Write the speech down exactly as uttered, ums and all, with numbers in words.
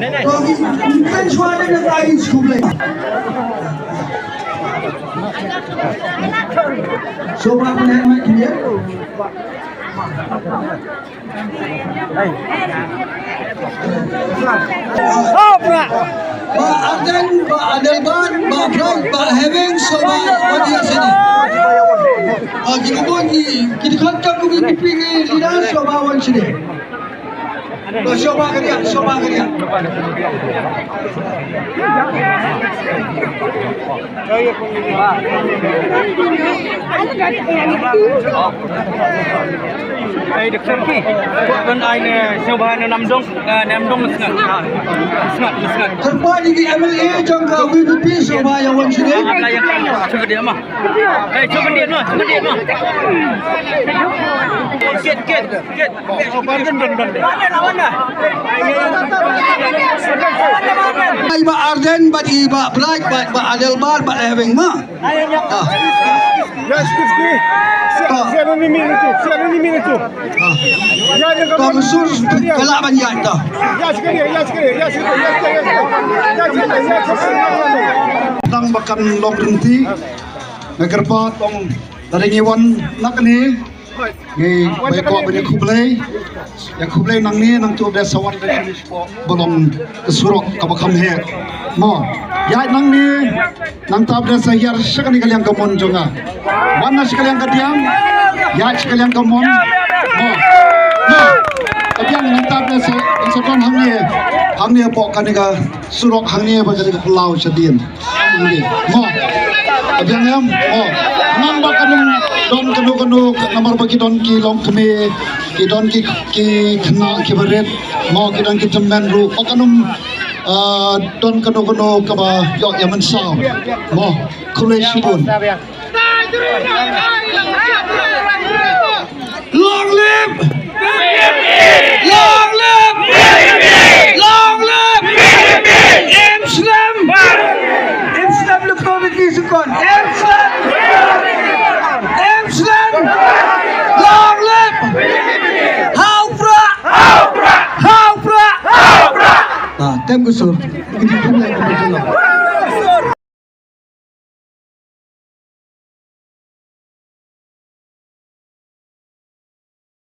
Pen shuwa da na tai sku blei. So ba pun hai mai kini. Ba Arden, ba Adelbert, ba Bright, ba Hewing, so ba wan ïa sini. Ah, ki bun ki, ki dkhot ka ku ki pi ki leader, so ba wan sini. Ba so ba ka ria, so ba ka ria. Ai, Doktor Ki, don ai ne sngewbha ne Namdong, eh, Namdong Mesngat. Mesngat, Mesngat. Kyrpad ïa ki M L A jong ka V P P sngewbha ïa wan sini. Cuba dia mah. Eh, cuba dia mah, cuba dia mah. Kit, kit, kit. Ai ba Arden, ba i ba Bright, ba, ba Adelbert, ba Hewing ma. Ah. Ya, sikit, sikit. Siap, siap, ni minit tu. Siap, ni minit tu. Ah. Ya, ya, Kong Sur, kala ban ya ta. Ya, sikit, ya, sikit, ya, sikit, ya, sikit, ya, sikit. Ya, sikit, ya, sikit. Tang ba kan long rynti. Nga kyrpad tang da ri ngi wan na kane. Ngi bai kwah ban ïa khublei. Ïa khublei nangne nangta da sa wan da kane sport ba long ka surok kaba kham heh. Mo. Ïa nangne nangta da sa hiar sha kane ka liang ka mon jong nga. Wan na sha ka liang ka diang. Ïa sha ka liang ka mon. Mo. Mo. Ka diang nangta da sa sa don hangne. Hangne hapoh kane ka surok hangne ba ka dei ka phyllaw shadien. Mo. Ka biang em. Mo. Nang ba kan ym don kano kano namar ba ki don ki longkmie, ki don ki, ki khynnah kiba rit. Mo, ki don ki tymmen ruh. Ba kan ym, ah, don kano kano kaba ïoh ïa mynsaw. Mo. Khublei shibun. Long live! Long live! Long live! Im slem! Im slem Lutknoh Bikni Syngkon! Im slem! Im slem! Long live! Ha u Prah! Ha u Prah! Ha u Prah! Ah, tem kusur.